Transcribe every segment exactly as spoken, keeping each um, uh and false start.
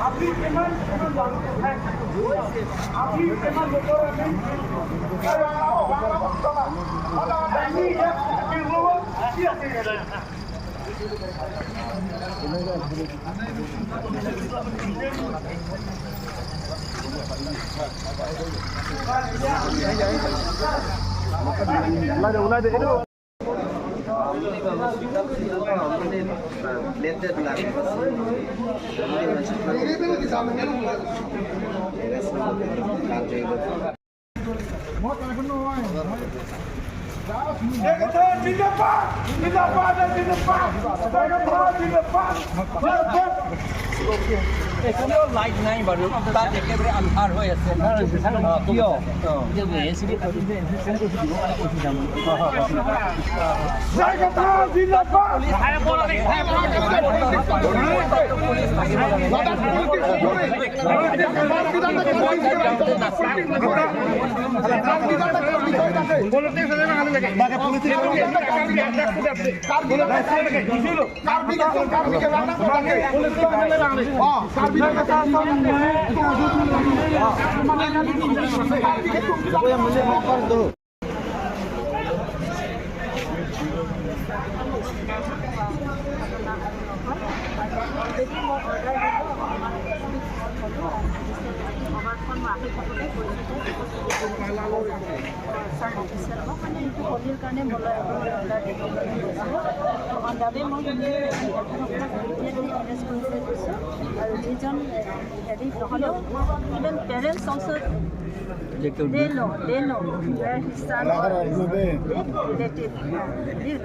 আপুনি কিমান, কিমান মানুহ আছে? আপুনি কিমান লোকৰ আমি আমি ইয়াত কি আছে? ওলাই দে, ওলাই দে, এইটো। জিন্দাবাদ! জিন্দাবাদ! জিন্দাবাদ! জিন্দাবাদ! এইফালেও লাইট নাই বাৰু, তাত একেবাৰে আন্ধাৰ হৈ আছে। অ, কিয়? অ। জয় কথা! জিন্দাবাদ! অৰ্ডাৰ দিব বুলি কৈছোঁ। অন দা ৱে মই তেখেতসকলক ইমিডিয়েটলি এৰেষ্ট কৰি থৈ গৈছোঁ। আৰু যিজন, এ, হেৰি নহ'লেও, ইভেন পেৰেণ্টছ অলছ' দে ন', দে ন' ৱেৰ হিজ ছান অৰ ৰিলেটিভ,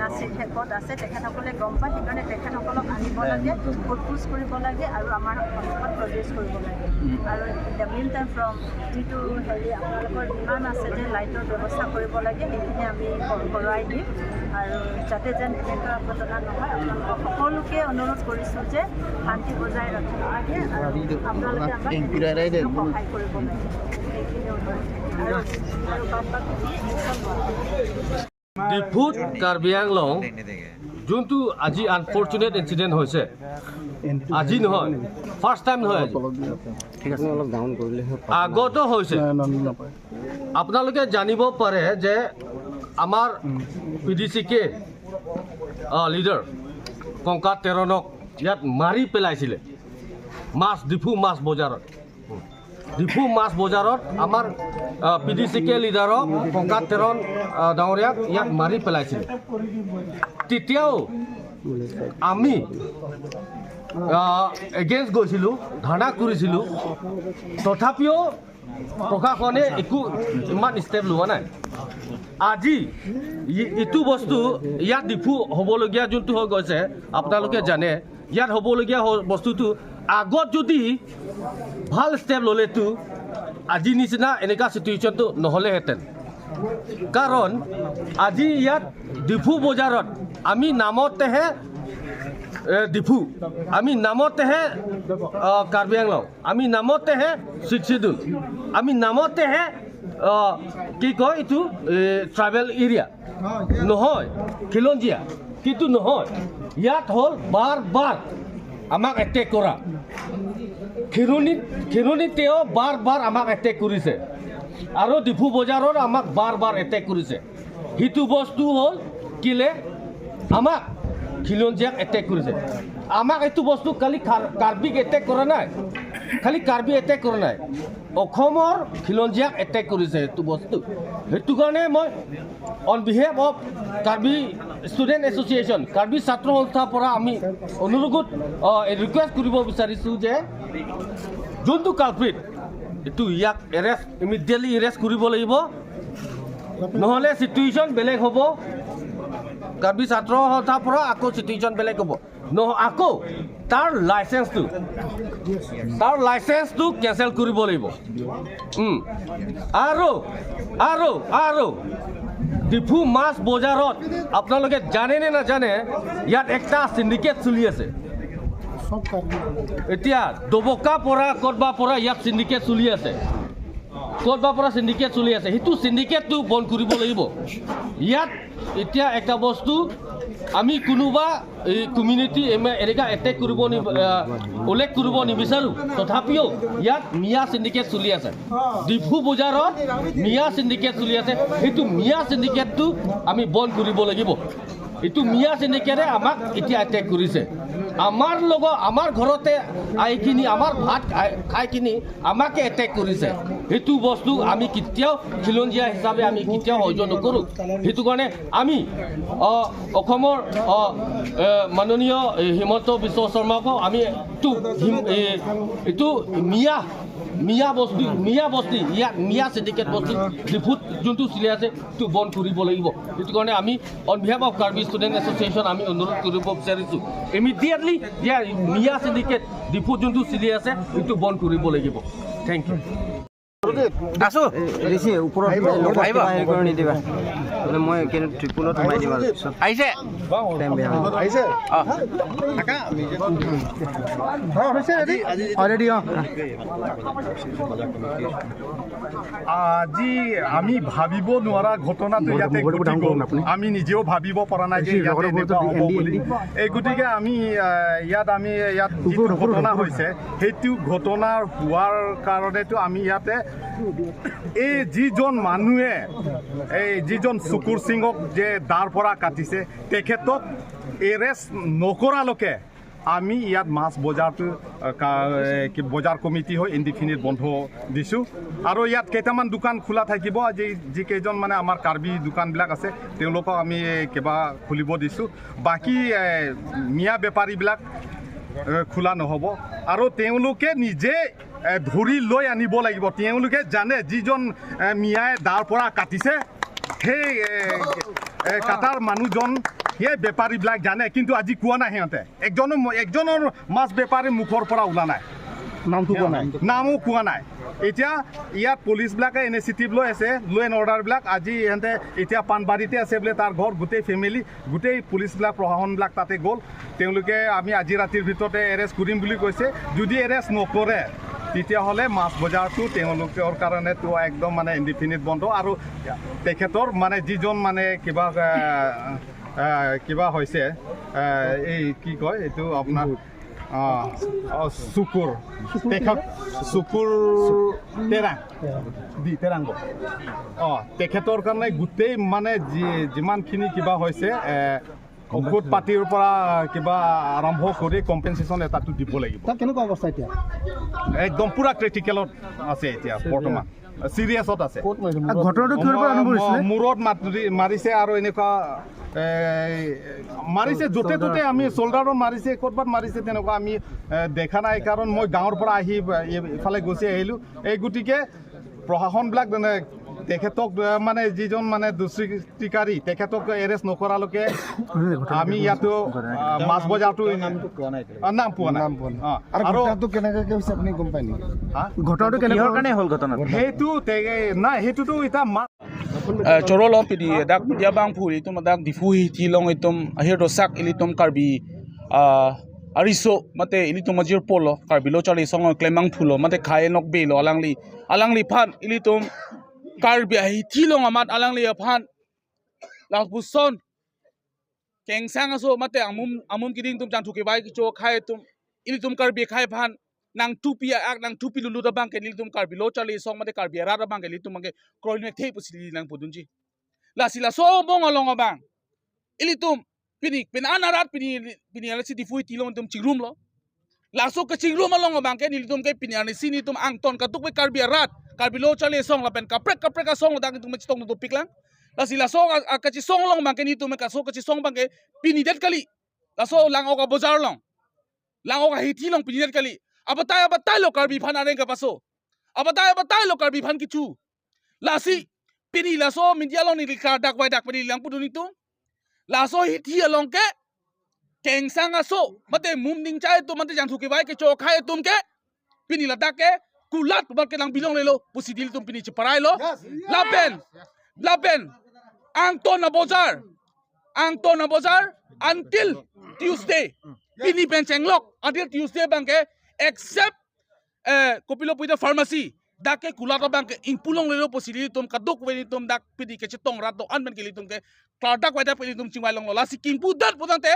নাছিল, ক'ত আছে তেখেতসকলে গম পায়। সেইকাৰণে তেখেতসকলক আনিব লাগে, সোধ পোছ কৰিব লাগে আৰু আমাৰ সন্মুখত প্ৰডিউচ কৰিব লাগে। আৰু in the mean time from যিটো হেৰি আপোনালোকৰ ডিমাণ্ড আছে যে লাইটৰ ব্যৱস্থা কৰিব লাগে, সেইখিনি আমি ক-, কৰোৱাই দিম। আৰু যাতে যেন এনেকুৱা ঘটনা নহয়, আপোনালোকক সকলোকে অনুৰোধ কৰিছোঁ যে শান্তি বজাই ৰাখিব লাগে আৰু আপোনালোকে আমাক সহায় কৰিব লাগে, সেইখিনি অনুৰোধ থাকিল। আৰু, আৰু বাদ বাকী একদম ডিফুত কাৰ্বি আংলং যোনটো আজি আনফৰ্চুনেট ইনচিডেণ্ট হৈছে, আজি নহয়, ফাৰ্ষ্ট টাইম নহয় আজি। ঠিক আছে, অলপ ডাউন কৰিলেহে। আগতো হৈছে। আপোনালোকে জানিব পাৰে যে আমাৰ পি ডি চি কে, আ, লিডাৰ কংকা তেৰণক ইয়াত মাৰি পেলাইছিলে মাছ, ডিফু মাছ বজাৰত। ডিফু মাছ বজাৰত আমাৰ, আ, পি ডি চি কে লিডাৰক কংকা তেৰণ, আ, ডাঙৰীয়াক ইয়াত মাৰি পেলাইছিলে। তেতিয়াও আমি, আ, এগেইনষ্ট গৈছিলোঁ, ধৰ্ণা কৰিছিলোঁ, তথাপিও প্ৰশাসনে একো ইমান ষ্টেপ লোৱা নাই। আজি ই-, ইটো বস্তু ইয়াত ডিফু হ'বলগীয়া যোনটো হৈ গৈছে, আপোনালোকে জানে, ইয়াত হ'বলগীয়া হ-, বস্তুটো আগত যদি ভাল ষ্টেপ ল'লেতো আজি নিচিনা এনেকা চিটুৱেশ্যনটো নহ'লেহেঁতেন। কাৰণ আজি ইয়াত ডিফু বজাৰত আমি নামতেহে, এ, ডিফু, আমি নামতেহে, আ, কাৰ্বি আংলং, আমি নামতেহে ছিক্স শ্বিডিউল, আমি নামতেহে, আ, কি কয় এইটো, এ, ট্ৰাইবেল এৰিয়া। নহয়, খিলঞ্জীয়া, কিন্তু নহয়। ইয়াত হ'ল বাৰ বাৰ আমাক এটেক কৰা। খিৰণি, খিৰণিতেও বাৰ বাৰ আমাক এটেক কৰিছে আৰু ডিফু বজাৰত আমাক বাৰ বাৰ এটেক কৰিছে। সেইটো বস্তু হ'ল কিলে আমাক খিলঞ্জীয়াক এটেক কৰিছে। আমাক এইটো বস্তু খালি খাৰ-, কাৰ্বিক এটেক কৰা নাই, খালি কাৰ্বি এটেক কৰা নাই, অসমৰ খিলঞ্জীয়াক এটেক কৰিছে এইটো বস্তু। সেইটো কাৰণে মই on behalf of Karbi student association, Karbi ছাত্ৰ সন্থাৰ পৰা আমি অনুৰোধ, আহ, ৰিকুৱেষ্ট কৰিব বিচাৰিছোঁ যে যোনটো কালপ্ৰিট, এইটো ইয়াক এৰেষ্ট, ইমিডিয়েটলি এৰেষ্ট কৰিব লাগিব, নহ'লে চিটুৱেশ্যন বেলেগ হ'ব। কাৰ্বি ছাত্ৰ সন্থাৰ পৰা আকৌ চিটুৱেশ্যন বেলেগ হ'ব। নহ-, আকৌ তাৰ লাইচেন্সটো, তাৰ লাইচেন্সটো কেঞ্চেল কৰিব লাগিব। উম। আৰু, আৰু, আৰু ডিফু মাছ বজাৰত আপোনালোকে জানে নে নাজানে, ইয়াত একটা চিণ্ডিকেট চলি আছে। এতিয়া ডবকা পৰা, ক'তবা পৰা ইয়াত চিণ্ডিকেট চলি আছে, ক'তবা পৰা চিণ্ডিকেট চলি আছে। সেইটো চিণ্ডিকেটটো বন্ধ কৰিব লাগিব। ইয়াত এতিয়া একটা বস্তু আমি কোনোবা এই কমিউনিটি এমে-, এনেকা এটেক কৰিব নি-, আহ, উল্লেখ কৰিব নিবিচাৰো। তথাপিও ইয়াত মিয়া চিণ্ডিকেট চলি আছে। ডিফু বজাৰত মিয়া চিণ্ডিকেট চলি আছে। সেইটো মিয়া চিণ্ডিকেটটো আমি বন্ধ কৰিব লাগিব। এইটো মিয়া চিণ্ডিকেটে আমাক এতিয়া এটেক কৰিছে। আমাৰ লগত, আমাৰ ঘৰতে আহি কিনি, আমাৰ ভাত খাই, খাই কিনি আমাকে এটেক কৰিছে। সেইটো বস্তু আমি কেতিয়াও খিলঞ্জীয়া হিচাপে আমি কেতিয়াও সহ্য নকৰোঁ। সেইটো কাৰণে আমি, অ, অসমৰ, অ, এ, মাননীয়, এ, হিমন্ত বিশ্ব শৰ্মাকো আমি এইটো হিম-, এ, এইটো মিয়া, মিয়া বস্তি, মিয়া বস্তি, ইয়াত মিয়া চিণ্ডিকেট বস্তি ডিফুত যোনটো চলি আছে, এইটো বন্ধ কৰিব লাগিব। সেইটো কাৰণে আমি on behalf of Karbi Student Association আমি অনুৰোধ কৰিব বিচাৰিছোঁ, ইমিডিয়েটলি যে মিয়া চিণ্ডিকেট ডিফুত যোনটো চলি আছে, এইটো বন্ধ কৰিব লাগিব। Thank you. আছো। ঋষি, ওপৰত আহিব। হেৰি কৰি নিদিবা। বোলে মই কিন্তু ট্ৰিপুলত সোমাই দিম আৰু পিছত। আহিছে। টাইম বেয়া হ'ব। আহিছে? অ। থাকা। অ, হৈছে, ৰেডি? অ, ৰেডি, অ। আজি আমি ভাবিব নোৱাৰা ঘটনাটো ইয়াতে ঘটি গ'ল। আমি নিজেও ভাবিব পৰা নাই যে ইয়াতে এনেকুৱা হ'ব বুলি। এই গতিকে আমি, আহ, ইয়াত আমি, ইয়াত যিটো ঘটনা হৈছে, সেইটো ঘটনাৰ হোৱাৰ কাৰণেতো আমি ইয়াতে এই যিজন মানুহে, এই যিজন চুকুৰ সিঙক যে দাৰ পৰা কাটিছে, তেখেতক এৰেষ্ট নকৰালৈকে আমি ইয়াত মাছ বজাৰটো, আহ, কা-, এ, কি, বজাৰ কমিটি হৈ ইনডিফিনিট বন্ধ দিছোঁ। আৰু ইয়াত কেইটামান দোকান খোলা থাকিব। আজি যিকেইজন মানে আমাৰ কাৰ্বি দোকানবিলাক আছে, তেওঁলোকক আমি, এ, কিবা খুলিব দিছোঁ। বাকী, এ, মিয়া বেপাৰীবিলাক, এ, খোলা নহ'ব। আৰু তেওঁলোকে নিজে, এ, ধৰি লৈ আনিব লাগিব। তেওঁলোকে জানে যিজন, এ, মিয়াই দাৰ পৰা কাটিছে, সেই, এ, এ, কাটাৰ মানুহজন, সেই বেপাৰীবিলাক জানে, কিন্তু আজি কোৱা নাই সিহঁতে। একজনো, একজনৰ মাছ বেপাৰী মুখৰ পৰা ওলা নাই। নামটো কোৱা নাই। নামো কোৱা নাই। এতিয়া ইয়াত পুলিচবিলাকে ইনিচিয়েটিভ লৈ আছে, ল' এণ্ড অৰ্ডাৰবিলাক। আজি সিহঁতে এতিয়া পাণবাৰীতে আছে বোলে, তাৰ ঘৰ, গোটেই ফেমিলি, গোটেই পুলিচবিলাক, প্ৰশাসনবিলাক তাতে গ'ল। তেওঁলোকে আমি আজি ৰাতিৰ ভিতৰতে এৰেষ্ট কৰিম বুলি কৈছে। যদি এৰেষ্ট নকৰে, তেতিয়াহ'লে মাছ বজাৰটো তেওঁলোকৰ কাৰণেতো একদম মানে ইনডিফিনিট বন্ধ। আৰু তেখেতৰ মানে যিজন মানে কিবা, আহ, আহ, কিবা হৈছে, আহ, এই কি কয় এইটো আপোনাৰ, আহ, আহ, চুকুৰ, তেখেত চুকুৰ তেৰাং, দি তেৰাং। অ, তেখেতৰ কাৰণে গোটেই মানে যি-, যিমানখিনি কিবা হৈছে, এ, ঔষধ পাতিৰ পৰা কিবা আৰম্ভ কৰি কম্পেনচেশ্যন এটাতো দিব লাগিব। তাত কেনেকুৱা অৱস্থা এতিয়া? একদম পুৰা ক্ৰিটিকেলত আছে এতিয়া বৰ্তমান, চিৰিয়াছত আছে। ক'ত মাৰিছে? ঘটনাটো কিহৰ পৰা আৰম্ভ ম-, হৈছিলে? মূৰত মাৰি-, মাৰিছে আৰু এনেকুৱা, এ, মাৰিছে য'তে ত'তে, আমি চল্ডাৰত মাৰিছে, ক'ৰবাত মাৰিছে, তেনেকুৱা আমি, এ, দেখা নাই। কাৰণ মই গাঁৱৰ পৰা আহি, এ, ইফালে গুচি আহিলোঁ। এই গতিকে প্ৰশাসনবিলাক মানে তেখেতক, এ, মানে যিজন মানে দুষ্কৃতিকাৰী, তেখেতক এৰেষ্ট নকৰালৈকে আমি ইয়াতো, আ, মাছ বজাৰটো নামটো কোৱা নাই এতিয়ালৈকে। আ, নাম পোৱা নাই। নাম পোৱা নাই। অ, আৰু আৰু ঘটনাটো কেনেকে হৈছে আপুনি গম পায় নেকি? হা? ঘটনাটো কেনেকুৱা কিহৰ কাৰণে হ'ল ঘটনাটো? সেইটো তে-, নাই, সেইটোতো এতিয়া মা- Eh, choro lo pidi dak pidi abangphu ilitum dak Diphu hithi along itum ahir dosak ilitum Karbi, ah, ariso mate ilitum ajirpo lo, Karbi lo charli asong lo, klembangphu lo mate khei nokbe lo, alangli, alangliphan ilitum Karbi ahithi along amat alangliphan lapuson kengsang aso mate amum, amum kiding atum, jangthu kevai kecho akhei atum, ilitum Karbi akhei aphan nangthupi ak, nangthupi lulu abangke ilitum Karbi lo charli asong mate Karbi arat abangke ilitum abangke kroinek the pusi neli nangpudunji. Lasi laso abang along abang ilitum pini, pini an arat pini, pini alasi Diphu hithi along itum chingrum lo. Laso kachingrum along abangke nelitum ke pini arnisi nelitum angton kadokave Karbi arat, Karbi lo charli asong lapen kaprek kaprek asong ladak itum chetong dopik lang. Lasi laso a, a kachisong along abangke nelitum ke laso kachisong abangke pinidet kali. Laso Lang'ok abojar along, Lang'ok ahithi along pinidet kali. Abatai abatai lo Karbi aphan areng kapaso. Abatai abatai lo Karbi aphan kecho. Lasi pini laso media along neli klardak vaidak pini nangpudun itum, laso hithi along ke kengsang aso mate mum ningchai atum mate jangthu kevai kecho akhei atum ke pini ladak ke kulat bat ke nangbilonglelo pusi nelitum pini cheparai lo. Yes, yes. Lapen, lapen angton abojar, angton abojar until Tuesday. Pini pen chenglok until Tuesday abangke, except, eh, kopilo puita pharmacy, Dak ke kulat abang ke ingpu longlelo pusi ilitum kadokave ilitum dak pini kachetong rat do-an pen ke ilitum ke klardak vai dak pen ilitum chingvai longlo. Lasi kingpu det putangte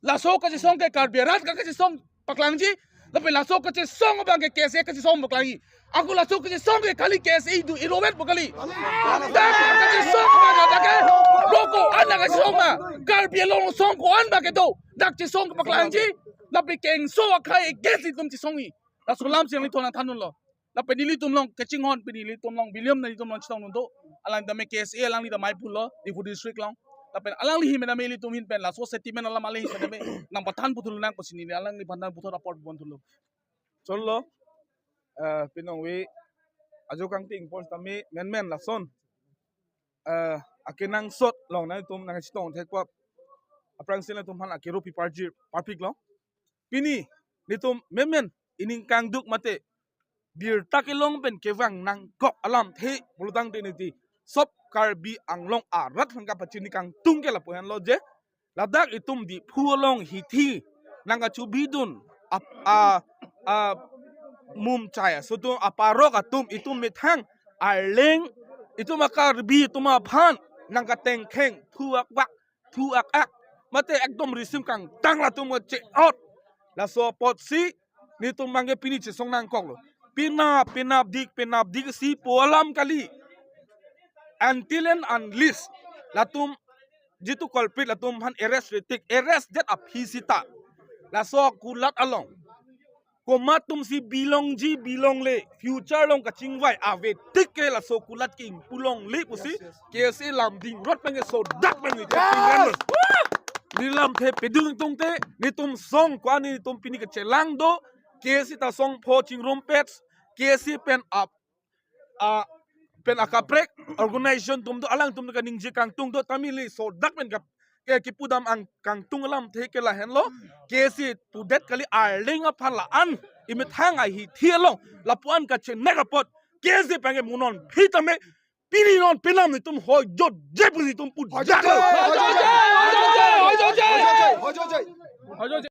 laso kachesong ke Karbi arat ka kachesong paklangji. Lapen laso kachesong abang ke K S A kachesong paklangji. Ako laso kachesong ke kali K S A idu irovet pu kali. Dak kachesong abang dak ke ko-an dak kachesong ma. Karbi Anglong asong ko-an abang ke do. Dak chesong paklangji. Lapen kengso akhai against ilitum chesongji. Laso alam si nangliphan nangthandunlo. Lapen nelitum along kachinghon pini nelitum along William nanglitum along chetongdun do. Alangli tame K S A alangli tame pulo Diphu district along. Lapen alangli ahin tame ilitum ahin pen laso statement alam alangli ahin tame nangpathan puthulu nang pusi neli alangliphan nangputhu apor pon thulo. Chonlo, eh, pinong ve ajo kangting pon tame menmen lason, eh, akenangsot along nangtum nangchetong thekpo aphrangsi nangtumphan akero pi parjir parpiklo. Pini nelitum menmen ining kangduk mate birta kelong pen kevang nangkok alamthe pulotangte niti sop Karbi Anglong arat aphan kapachini kangtung ke lapu henlo je, ladak itum Diphu along hithi nangkachobidun ap-, a, a, mumchai aso atum, aparok atum itum methang arleng itum a-Karbi atum aphan nangkatengkheng thu akvak thu ak-ak mate ekdom risim kangtang latum che-ot. Laso apotsi nelitum abang ke pini chesong nangkoklo. Penap, penapdik, penapdik si pu alam kali. Until and unless latum jitu culprit latum aphan arrest retik, arrest det aphi sita laso kulat along komat atum si bilongji bilongle, future along kachingvai ave tik ke laso kulat ke ingpu longle pusi K S A lamding rot pen ke sodak pen ke tingkan. Neli lamthe pedun tungte nelitum asong ko-an nelitum pini kachelang do, K S A ta asong pho chingrum pets, K S A pen ap a pen akaprek organization atum do, alangtum kaningje kangtung do, tame neli sodak pen kap-, ke kipudam ang kangtung alamthe ke lahenlo. K S A pudet kali arleng aphan la-an imethang ahithi along lapu-an kachenek apot K S A abang ke mo non aphi tame pini non penap nelitum hojot je pu nelitum pu. Hojot je, hojot je, hojot je, hojot je.